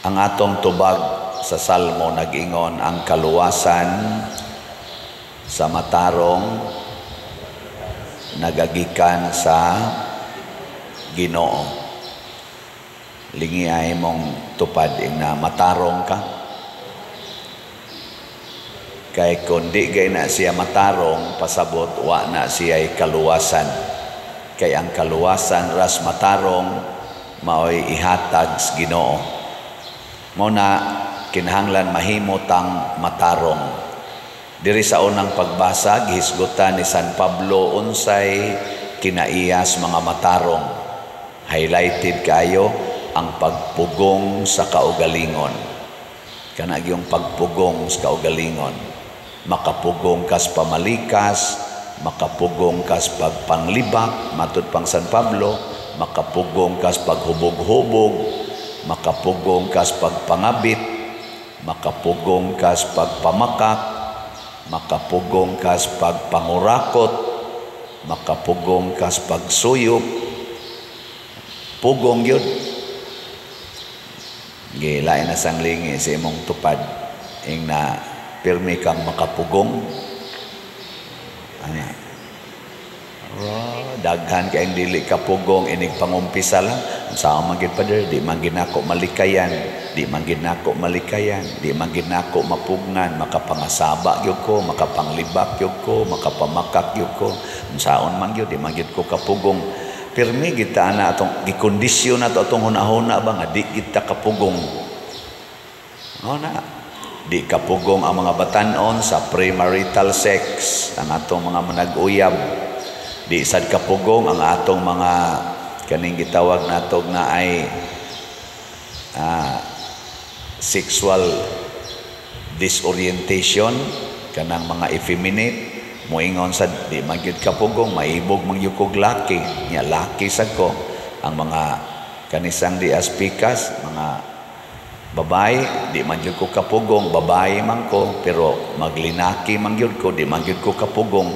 Ang atong tubag sa Salmo nag-ingon ang kaluwasan sa matarong nagagikan sa Ginoo. Lingi ay mong tupad ing na matarong ka. Kay kung di gay na siya matarong, pasabot wa na siya kaluwasan. Kay ang kaluwasan ras matarong maoy ihatag sa Ginoo. Mao na kinahanglan mahimo tang matarong. Diri sa unang pagbasa, gihisgutan ni San Pablo unsay kinaiyas mga matarong. Highlighted kayo ang pagpugong sa kaugalingon. Kana yung pagpugong sa kaugalingon. Makapugong kas pamalikas, makapugong kas pagpanglibak, matud pang San Pablo, makapugong kas paghubog-hubog, makapugong kas pagpangabit, makapugong kas pagpamakak, makapugong kas pagpangurakot, makapugong kas pagsuyop. Pugong yun. Gilain na sang lingi sa imong tupad ing na pirmi kang makapugong. Ana. Oh, daghan kay dili kapugong inig pangumpisa lang. Unsa man gid, Father, di man gid nako malikayan, di man gid nako malikayan, di man gid nako mapugnan, makapangasaba gyud ko, makapanglibak gyud ko, makapamakak gyud ko. Unsaon man gyud, di man gyud ko kapugong. Pirmi kita ana atong gikondisyon nato atong hunahuna ba nga di kita kapugong. O na. Di kapugong ang mga batanon sa premarital sex, ang atong mga manag-uyab. Di sad kapugong ang atong mga kaning gitawag nato nga ay sexual disorientation, kanang mga effeminate. Moingon sa di man gyud kapugong, maibog man gyud kog laki nya, laki sad ko. Ang mga kanisang di aspikas mga babae, di man gyud ko kapugong, babae man ko pero maglinaki man gyud ko, di man gyud ko kapugong.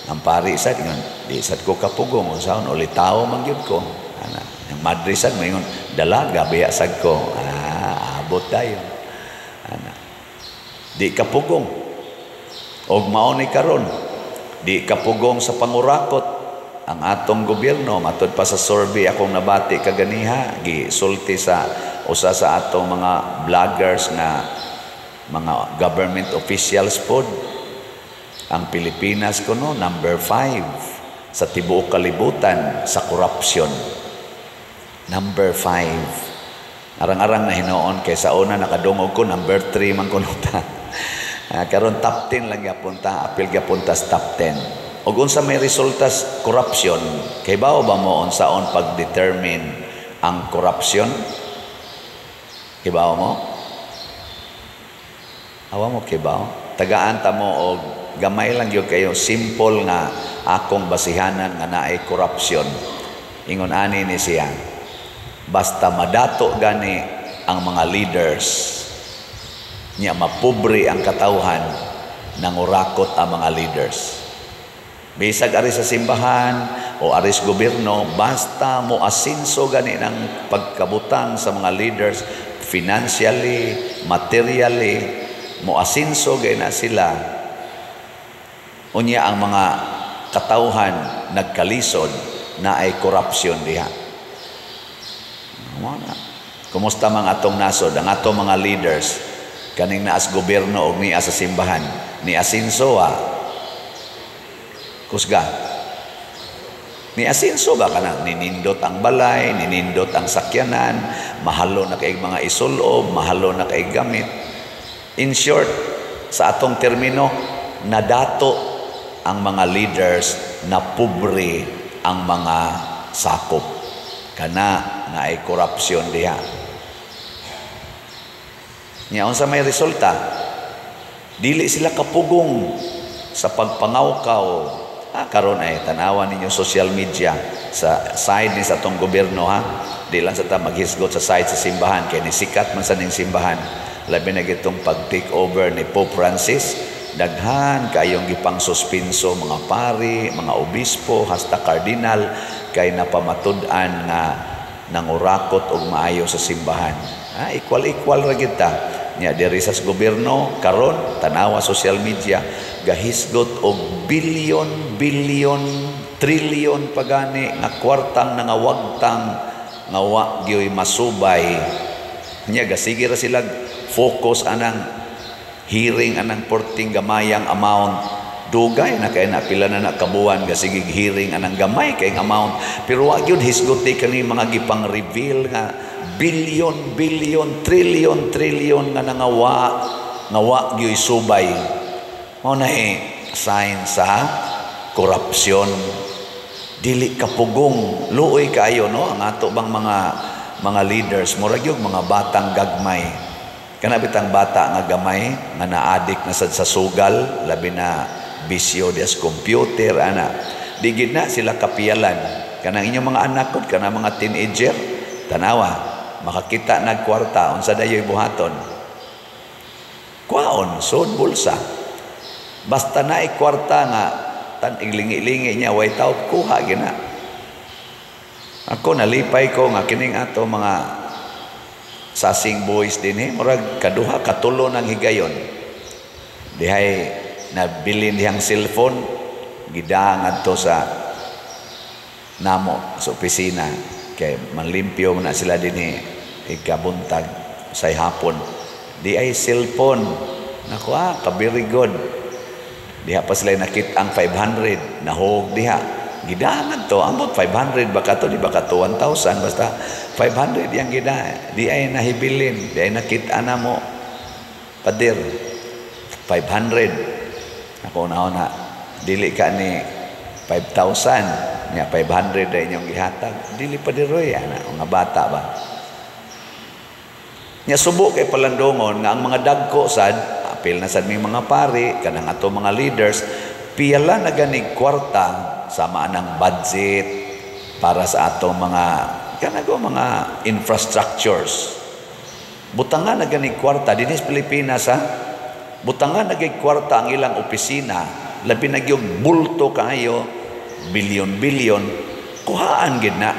Ang pari sad ingon, di sad ko kapugong, unsaon, ulitawo man gyud ko ana. Ang madre sad moingon, dalaga biya sad ko. Abot tayo ana, di kapugong. Og mao ni karon, di kapugong sa pangurakot ang atong gobyerno. Matud pa sa survey akong nabati kaganiha, gisulti sa usa sa atong mga vloggers nga mga government officials pod, ang Pilipinas kuno number 5 sa tibuok kalibutan sa corruption. Number 5. Arang-arang na hinuon kay sa una nakadungog ko number 3 man kuno ta. Karon top 10 lang gyapon ta, apil gyapon ta sa top 10. Ug unsa may resulta sa corruption? Kay bao ba mo unsaon pag-determine ang corruption? Kibaw mo? Awa mo kibaw? Tagaan ta mo og gamay lang gyud kayo, simple nga akong basihanan nga naay corruption. Ingon ani ni siya. Basta madato gani ang mga leaders niya, mapobre ang katawhan, nangurakot ang mga leaders. Bisag ari sa simbahan o ari sa gobyerno, basta mo asinso gani ng pagkabutang sa mga leaders financially, materially, mo asinso gani na sila. Unya ang mga katawhan nagkalisod, na ay corruption diha. Mo na. Kumusta mang atong nasod, ang atong mga leaders kaning naas gobyerno og niya sa simbahan, ni asinso ah? Kusga. Ni asinso ba kanang ninindot ang balay, ninindot ang sakyanan, mahalo na kay mga isulob, mahalo na kay gamit? In short, sa atong termino, nadato ang mga leaders, na pobre ang mga sakop. Kana nga ay korupsyon diha. Nya unsa may resulta? Dili sila kapugong sa pagpangawkaw. Karon ay tanawan ninyo social media sa side ni sa atong gobyerno ha. Di lang sa ta maghisgot sa side sa simbahan kay nisikat man sa ning simbahan. Labi na gitong pag-take over ni Pope Francis, daghan kayong gipang suspinso mga pari, mga obispo, hasta kardinal kay napamatud-an nga nangurakot og maayo sa simbahan. Ah, equal-equal ra gyud ta. Nya diri sa gobyerno karon, tanawa social media, gahisgot og billion, billion, trillion pagani nga kwartang nangawagtang nga wa gyoy masubay. Nya gasige ra sila focus anang hearing anang porting gamayang amount. Dugay na kay na, pila na na kabuan gasige hearing anang gamay kay amount, pero wa gyud hisguti kani mga gipang reveal nga billion, billion, trillion, trillion nga nangawa nga wa gyoy subay. Mao na eh sign sa korupsyon. Dili kapugong, luoy kaayo, no, ang ato bang mga leaders, murag yung mga batang gagmay. Kana bitang bata nga gamay nga na-addict na sad sa sugal, labi na bisyo dias computer ana, di gid na sila kapiyalan. Kanang inyong mga anak kod, kana mga teenager, tanawa, makakita nagkwarta, unsa dayoy buhaton? Kwaon sud bulsa. Basta na kwarta nga tan iglingi-lingi niya way taw, kuha gina. Ako, nalipay ko nga kining ato mga sasing boys dinhi, murag kaduha katulo ng higayon dihay nabilin dihang cellphone, gidaa ngadto sa namo sa opisina kay manlimpyo man na sila dinhi ikabuntag sa hapon. Di ay cellphone nako, ah, ka very good. Diha pa sila nakit ang 500 nahog diha, gidangan to. Ambot 500 ba kato, di ba kato 1,000, basta 500 yang gida. Di ay nahibilin, di ay nakita na mo, "Pader, 500." Ako na na dili ka ni 5,000 nya, 500 ay inyong gihatag. "Dili pa diroy," ana, mga bata ba nya. Subo kay palandongon nga ang mga dagko sad, apil na sad may mga pari, kanang ato mga leaders, piyala na ganig kwarta sama anang budget para sa atong mga kanago mga infrastructures. Butangan na ganig kwarta dinhi sa Pilipinas, ha. Butangan na gay kwarta ang ilang opisina, labi na gyud bulto kaayo, bilyon-bilyon, kuhaan gid na.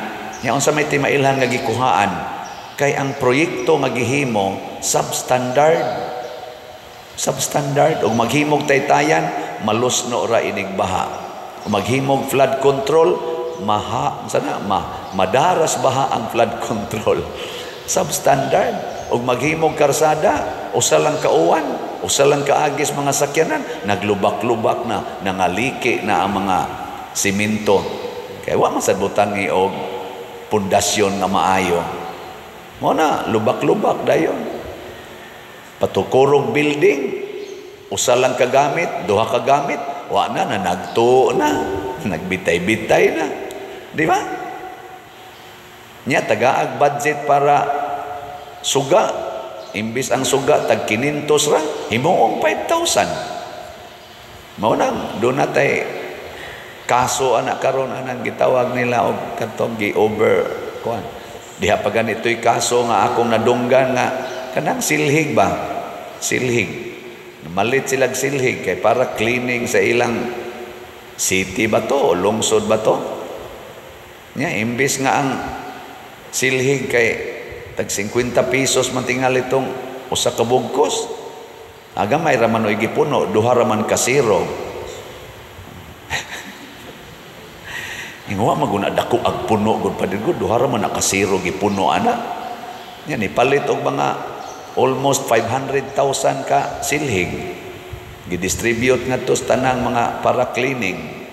Nya unsa may timailhan nga gikuhaan? Kay ang proyekto nga gihimo substandard. Substandard. Ug maghimog taytayan, malusno ra inig baha. Ug maghimog flood control, maha sana ma, madaras baha ang flood control. Substandard. Ug maghimog karsada, usa lang kauwan, usa lang kaagis mga sakyanan, naglubak-lubak na, nangaliki na ang mga simento. Kay wa man sad butangi og pundasyon nga maayo. Mo na lubak-lubak dayon. Patukurog building, usa lang kagamit, duha kagamit, wa na na nagtuo na, nagbitay-bitay na. Di ba? Nya tagaag budget para suga, imbis ang suga tag 500 ra, himuong 5,000. Mao nang doon na tay kaso ana karon, anang gitawag nila og katong gi over kuan. Diha pa ganito'y kaso nga akong nadunggan nga kanang silhig ba? Silhig. Malit silag silhig kay para cleaning sa ilang city ba to o lungsod ba to? Nya imbis nga ang silhig kay tag 50 pesos man tingali itong usa ka bugkos. Aga may raman oy gipuno, duha raman ka zero. Ingon maguna dako ag puno gud pa gud, duha ra man ka zero gipuno ana. Nya nipalit og mga almost 500,000 ka silhig. Gidistribute ngadto sa tanang mga para cleaning.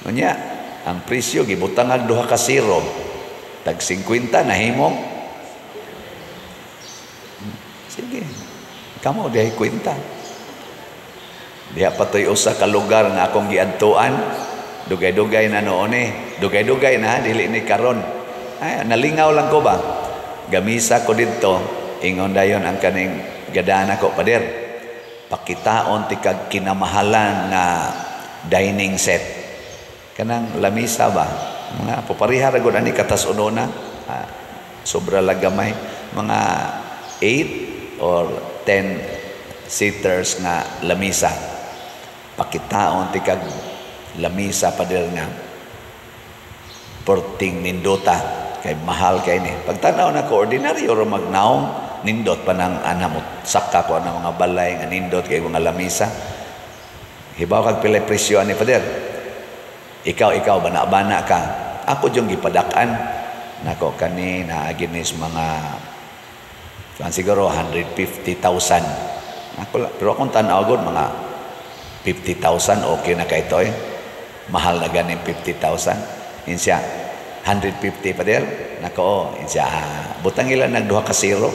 Unya, ang presyo gibutangag duha ka zero. Tag 50 nahimong. Sige. Kamo dihay kwenta. Diha pa to'y usa ka lugar nga akong giadtuan. Dugay-dugay na noon eh. Dugay-dugay na, dili ni karon. Ay, nalingaw lang ko ba? Gamisa ko didto, ingon dayon ang kaning gadana ko, "Pader, pakitaon tikag kinamahalan nga dining set." Kanang lamisa ba? Mga popariha ra gud ani katas unona. Ah, sobra lang gamay. Mga 8 or 10 seaters nga lamisa. "Pakitaon tikag lamisa, pader, nga porting nindota." Kay mahal kay ni. Pagtanaw na ko, ordinaryo ro magnaong, nindot pa nang ana mo saka ko ang mga balay nga nindot kay mga lamisa. Hibaw kag pilay presyo ani, Father? Ikaw bana-bana ka. Ako yung gipadak-an nako kani naagi ni mga kuan siguro 150,000. Ako pero akong tan-aw gud, mga 50,000 okay na kay ito eh. Mahal na ganing 50,000. Insiya 150, Father. Nako, oh, insiya butang ila nagduha ka zero.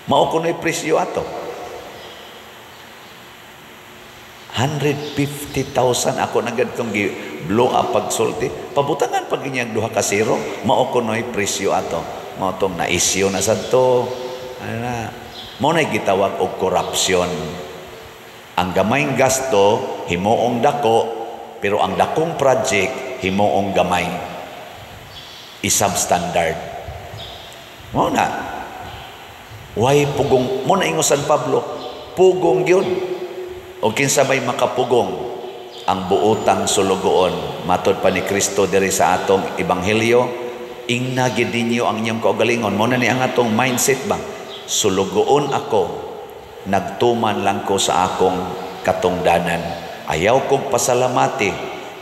Mao kuno'y presyo ato. 150,000 ako na gadtong gi blow up pagsulti. Pabutangan pag inyang duha ka zero, mao kuno'y presyo ato. Mao tong na-issue na sadto. Ano na? Mao na gitawag og korupsyon. Ang gamayng gasto himuong dako, pero ang dakong project himuong gamay. I-substandard. Mao na. Way pugong mo na ingon San Pablo, pugong gyud. O kinsa may makapugong ang buotang sulugoon? Matod pa ni Kristo diri sa atong ebanghelyo, ingna gid ninyo ang inyong kaugalingon. Mo na ni ang atong mindset ba? Sulugoon ako, nagtuman lang ko sa akong katungdanan. Ayaw kog pasalamati,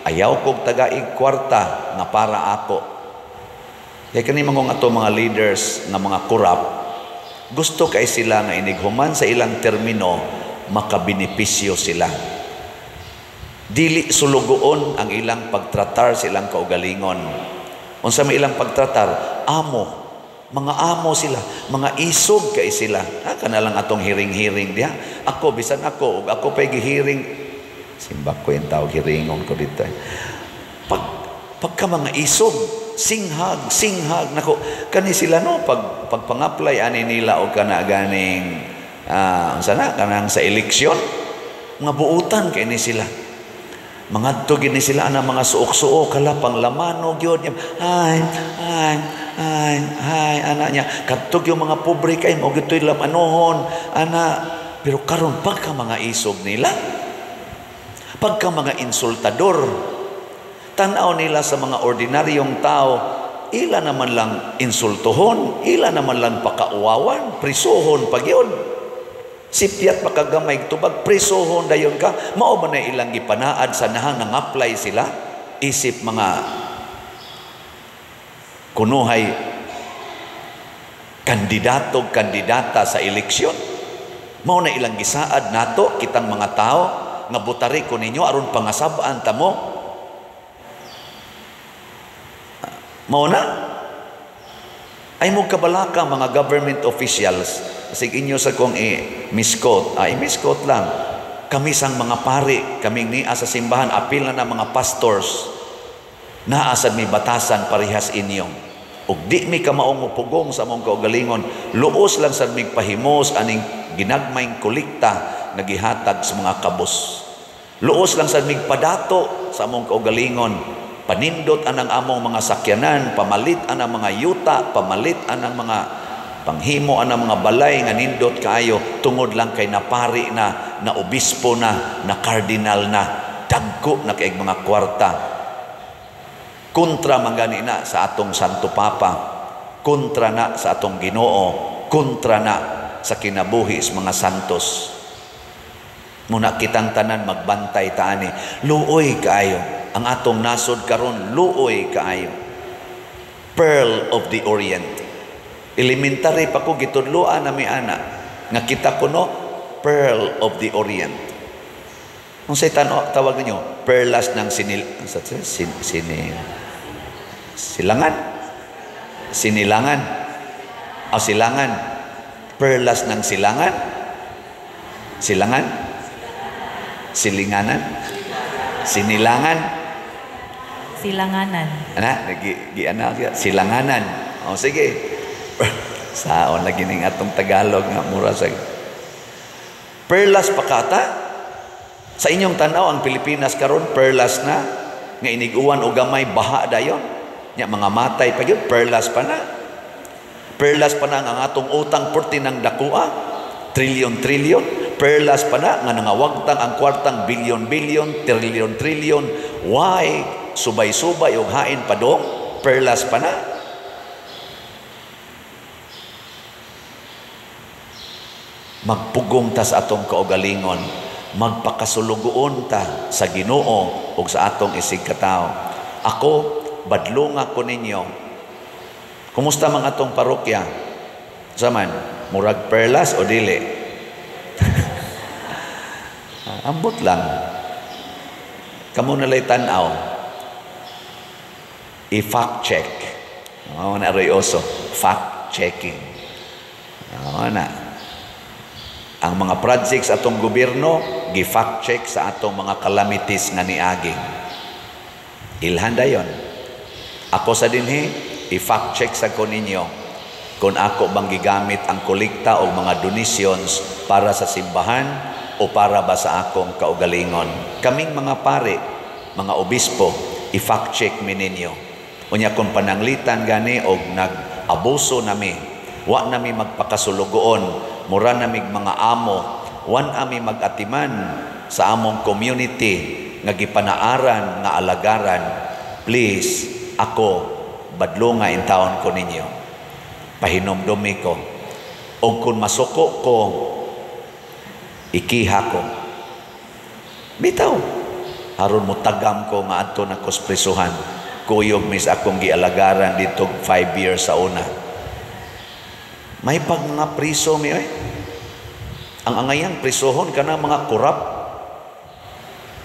ayaw kog tagaig kwarta nga para ako. Kay kani mga ato mga leaders nga mga corrupt, gusto kay sila nga inighuman sa ilang termino makabenepisyo sila. Dili sulugoon ang ilang pagtratar sa ilang kaugalingon. Unsa may ilang pagtratar? Amo. Mga amo sila, mga isog kay sila. Ha, kana lang atong hiring-hiring diha. Ako bisan ako, ug ako pay gihiring. Simbak ko yung tawag hiringon ko dito. Eh. Pagka mga isog, singhag, singhag nako kani sila no pag pagpang-apply ani nila og kana ganing unsa na kanang sa eleksyon, mga buutan kay ni sila. Mangadto gid ni sila ana mga suok-suok, kala pang lamano gyud. Ay, ay, ay, ay, ana niya. Kadto yung mga pobre kay mao gitoy lamanohon ana, pero karon pagka mga isog nila, pagka mga insultador, tan-aw nila sa mga ordinaryong tao, ila naman lang insultuhon, ila naman lang pakauwawan, prisuhon pag yun. Sipyat pakagamay tubag, prisuhon dayon ka. Mao ba na ilang gipanaad sa nahang nang-apply sila? Isip mga kunuhay kandidato kandidata sa eleksyon. Mao na ilang gisaad nato kitang mga tao nga butari ko ninyo aron pangasab-an ta mo. Mao na ay mo kabalaka mga government officials. Sig inyo sa kong i-misquote, i-misquote lang. Kami sang mga pari, kaming niya sa simbahan, apil na ng mga pastors, naasad mi batasan parehas inyo. Ug di mi kamaong mupugong sa among kaugalingon, luos lang sad mig pahimos aning ginagmayng kolekta nga gihatag sa mga kabos. Luos lang sad mig padato sa among kaugalingon. Panindot anang among mga sakyanan, pamalit anang mga yuta, pamalit anang mga panghimo anang mga balay nga nindot kaayo tungod lang kay napari na, na obispo na, na kardinal na, dagko na kay mga kwarta. Kontra man gani na sa atong Santo Papa, kontra na sa atong Ginoo, kontra na sa kinabuhi sa mga santos. Muna kitang tanan magbantay taani, luoy kaayo ang atong nasod karon, luoy kaayo. Pearl of the Orient. Elementary pa ko gitudloan na mi ana nga kita kuno Pearl of the Orient. Unsay tawag ninyo? Perlas ng sinil sin, sin, silangan. Sinilangan. O silangan. Perlas ng silangan. Silangan. Silinganan. Sinilangan. Silanganan. Ana, gi ana silanganan. O sige. Saon lagi ning atong Tagalog nga mura sa perlas pakata. Sa inyong tanaw ang Pilipinas karon perlas na nga iniguan og gamay baha dayon. Nya mga matay pa gyud, perlas pa na. Perlas pa na ang atong utang perti ng dakua, trilyon-trilyon. Perlas pa na nga nangawagtang ang kwartang bilyon-bilyon, trilyon-trilyon. Why subay-subay og hain padong? Perlas pa na. Magpugong ta sa atong kaugalingon, magpakasulugoon ta sa Ginoo ug sa atong isig katawo. Ako, badlonga ko ninyo. Kumusta mang atong parokya? Saman, murag perlas o dili? Ambot lang. Kamu nalay tan-aw. I-fact check. Oo na, aroy oso. Fact checking. Oo na. Ang mga projects atong gobyerno, gi-fact check sa atong mga calamities nga niagi. Ilhan dayon. Ako sa dinhi, i-fact check sa ko ninyo kung ako bang gigamit ang kolekta o mga donations para sa simbahan o para ba sa akong kaugalingon. Kaming mga pare, mga obispo, i-fact check mi ninyo. Unya kung pananglitan gani og nag-abuso nami, wa nami magpakasulugoon, mura nami mga amo, wan ami mag-atiman sa among community nga gipanaaran nga alagaran, please, ako badlonga intawon ko ninyo. Pahinomdumi ko. O kung masuko ko, ikiha ko. Bitaw. Haron mo tagam ko nga adto na kos prisuhan. Kuyog mis akong gialagaran dito 5 years sa una. May pag mga priso mi oy. Ang angayang prisuhon kana mga korap.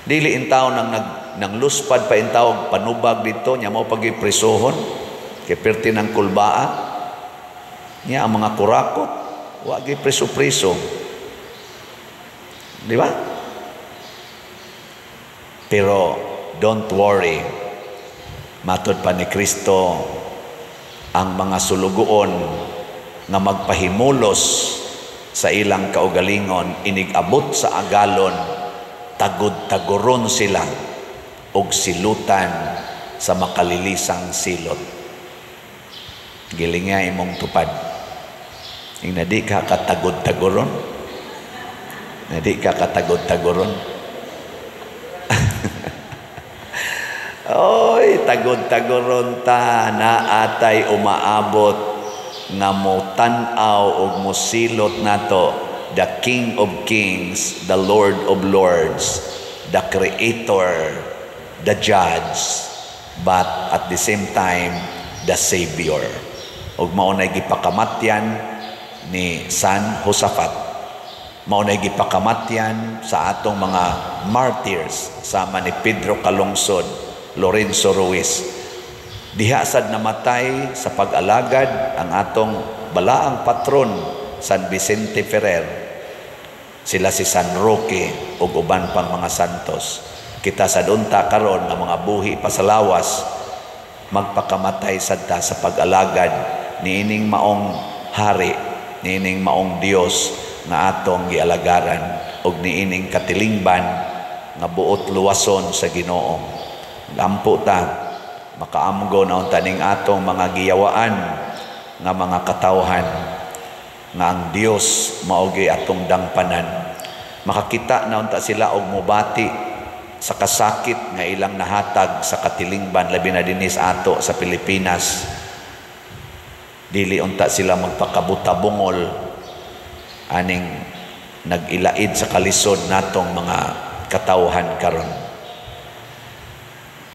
Dili intaw nang nag nang luspad pa intaw panubag dito nya mao pagi prisuhon kay perti ng kulbaa. Nya ang mga kurakot wa gi priso-priso. Di ba? Pero don't worry. Matod pa ni Kristo ang mga sulugoon nga magpahimulos sa ilang kaugalingon inig-abot sa agalon, tagod-tagoron sila og silutan sa makalilisang silot. Gilinga imong tupad. Ing di ka katagod-tagoron. Di ka katagod-tagoron. Oy, tagod-tagoron ta naatay umaabot nga mo tan-aw og mosilot nato the King of Kings, the Lord of Lords, the Creator, the Judge, but at the same time the Savior. Og mao nay gipakamatyan ni San Josafat. Mao nay gipakamatyan sa atong mga martyrs sama ni Pedro Calungsod, Lorenzo Ruiz. Diha sad namatay sa pag-alagad ang atong balaang patron San Vicente Ferrer. Sila si San Roque ug uban pang mga santos. Kita sad unta karon nga mga buhi pa sa lawas magpakamatay sad ta sa pag-alagad niining maong hari, niining maong Dios nga atong gialagaran ug niining katilingban nga buot luwason sa Ginoo. Gampo ta makaamgo na unta ning atong mga giyawaan nga mga katawhan nga ang Dios mao gyud atong dangpanan. Makakita na unta sila og mobati sa kasakit nga ilang nahatag sa katilingban labi na dinhi sa ato sa Pilipinas. Dili unta sila magpakabutabungol aning nag-ilaid sa kalisod natong mga katawhan karon.